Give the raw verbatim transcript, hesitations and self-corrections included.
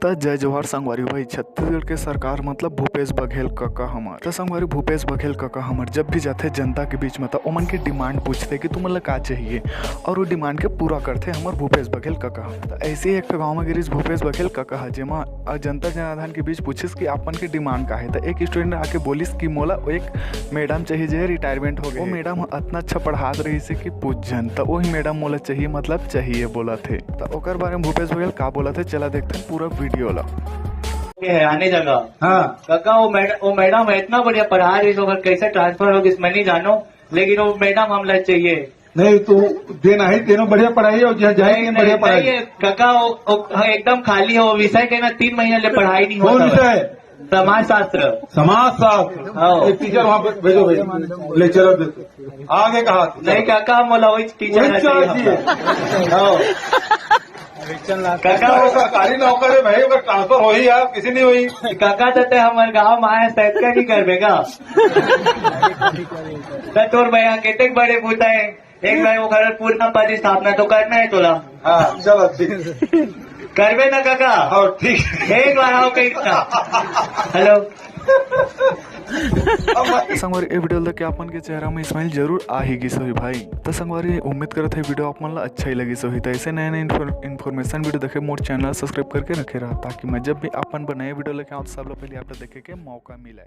त जय जोहार संगवारी भाई। छत्तीसगढ़ के सरकार मतलब भूपेश बघेल कका हमर। त संगवारी, भूपेश बघेल कका हमर जब भी जाथे जनता के बीच में, त ओमन के डिमांड पूछथे कि तुमन ला का चाहिए, और वो डिमांड के पूरा करथे हमर भूपेश बघेल कका। त ऐसे ही एक ठो गाँव में गिरिस भूपेश बघेल कका ह, जेमा जनता जनार्दन के बीच पूछिस कि आप मन के डिमांड का है। त एक स्टूडेंट आके बोलिस कि मोला एक मैडम चाहिए, जे रिटायरमेंट हो गए। वो मैडम ह अतना अच्छा पढ़ात रहिस हे कि पूछ झन। त वही मैडम मोला चाहिए, मतलब चाहिए बोलत हे। त ओकर बारे में भूपेश बघेल का बोलत हे, चला देखथन पूरा वीडियो ला। ये है आने जगह। हाँ। काका, वो मैडम, वो मैडम है, इतना बढ़िया पढ़ा रही, तो अगर कैसे ट्रांसफर होगी, मैं नहीं जानो, लेकिन वो मैडम हमला चाहिए। नहीं, तू देना ही, तेनो बढ़िया पढ़ाई हो, जहाँ जाए नहीं, बढ़िया नहीं, पढ़ाई। नहीं, ये काका, वो, वो हाँ, एकदम खाली है वो विषय के ना, तीन महीने ले पढ़ाई नहीं कौन होता है। विषय? समाज शास्त्र। समाज शास्त्र। हाँ। एक टीचर वहाँ पे भेजो भाई, लेक्चरर दे। आगे कहा? नहीं काका, हम बोला वही टीचर वही है, चार सही जी। है। हाँ। काका, वो सरकारी नौकर है भाई, अगर ट्रांसफर हो ही यार, किसी नहीं हुई। काका, तो ते हमारे गांव में आया, शायद का नहीं करबे का? तो तोर भैया कितने बड़े भूत है, एक बार वो घर पूरा पद स्थापना तो करना है तोला। हाँ, चलो ठीक। करबे ना काका? और ठीक। एक बार आओ कहीं का। हेलो। संगवारी, ए वीडियो देख के आप मन के चेहरा में स्माइल जरूर आ ही गिस होही भाई। त संगवारी, उम्मीद करत हे वीडियो आप मन ला अच्छा ही लगिस होही। त ऐसे नए नए इन्फॉर्मेशन वीडियो देखे मोर चैनल सब्सक्राइब करके रखे रहा, ताकि मैं जब भी अपन नए वीडियो लेके आऊँ, तो सब लोग पहले आप लोग देखे के मौका मिले।